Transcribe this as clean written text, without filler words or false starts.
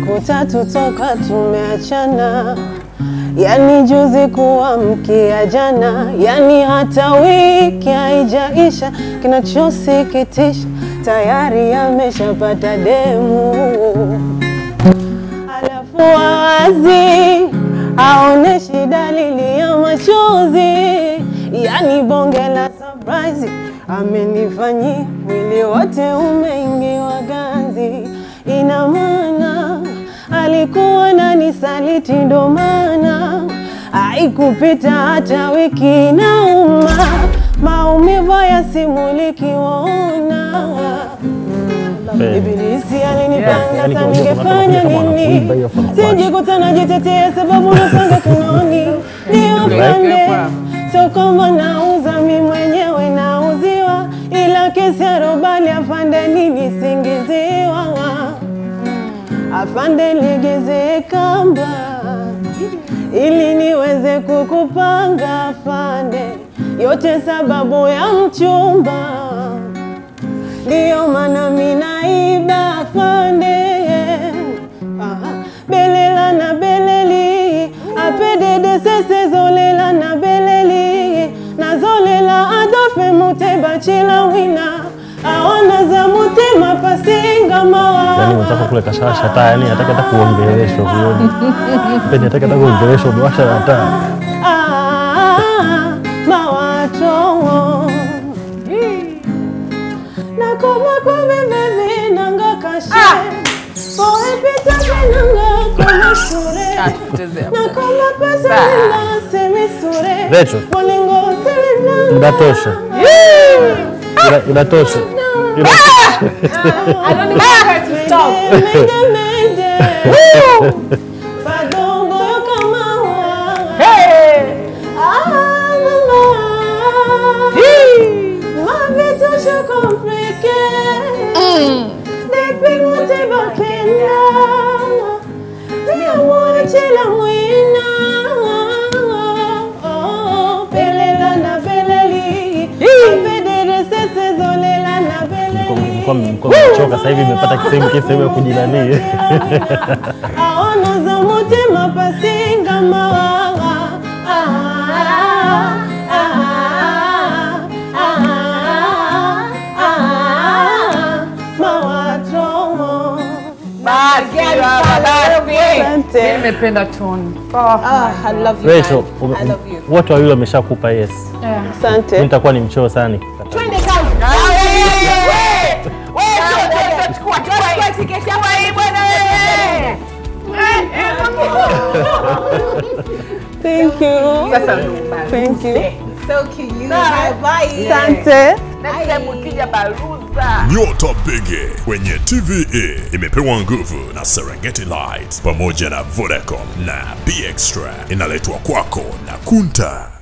Siku tatu toka tumeachana, yani juzi kuamkia jana, yani hata wiki haijaisha. Kinachosikitisha tayari ameshapata demu. Alafu wazi aoneshi dalili ya machozi, yani bonge la surprise amenifanyia, mwili wote umeingiwa ganzi. Ina maana alikuwa ananisaliti, ndo maana haikupita hata wiki. Nauma, maumivu yasimuliki waona. Ibilisi alinipanga sana, ningefanya nini? Sijikuta najitetea sababu napanga kinoni. Niupande sio kwamba nauza mimi mwenyewe nauziwa, ila kesi ya robali afande nini singiziwa. Afande legeze kamba ili niweze kukupanga afande, yote sababu ya mchumba, ndio maana mimi naiba afande. Belela na beleli apedede sese zolela na beleli na zolela adofe muteba chila wina aona za mutema pasinga mawa. Yani unataka kule kashasha taa, yani hataki hata kuongeleshwa huyo. Pende hataki hata kuongeleshwa, umewasha taa. Mawato na koma kwa bebe nanga kashe poe pita nanga koma sure na koma pesa na semi sure. Recho, bolingo sele inatosha. Inatosha. I don't even want her to stop. Hey! Mko mmechoka sasa hivi, nimepata sehemu ya kujinani. Aona za mutema pasinga mawa. Nimependa tone. I love you. Rachel, I love you. Wote wawili wameshakupa yes. Asante. Mimi nitakuwa ni mchoo sana. Twende kazi. Thank you. Thank you. So cute. Bye. Asante. Next time ukija Baruza. Nyota Bigi kwenye TVE imepewa nguvu na Serengeti Light pamoja na Vodacom na B Extra, inaletwa kwako na Kunta.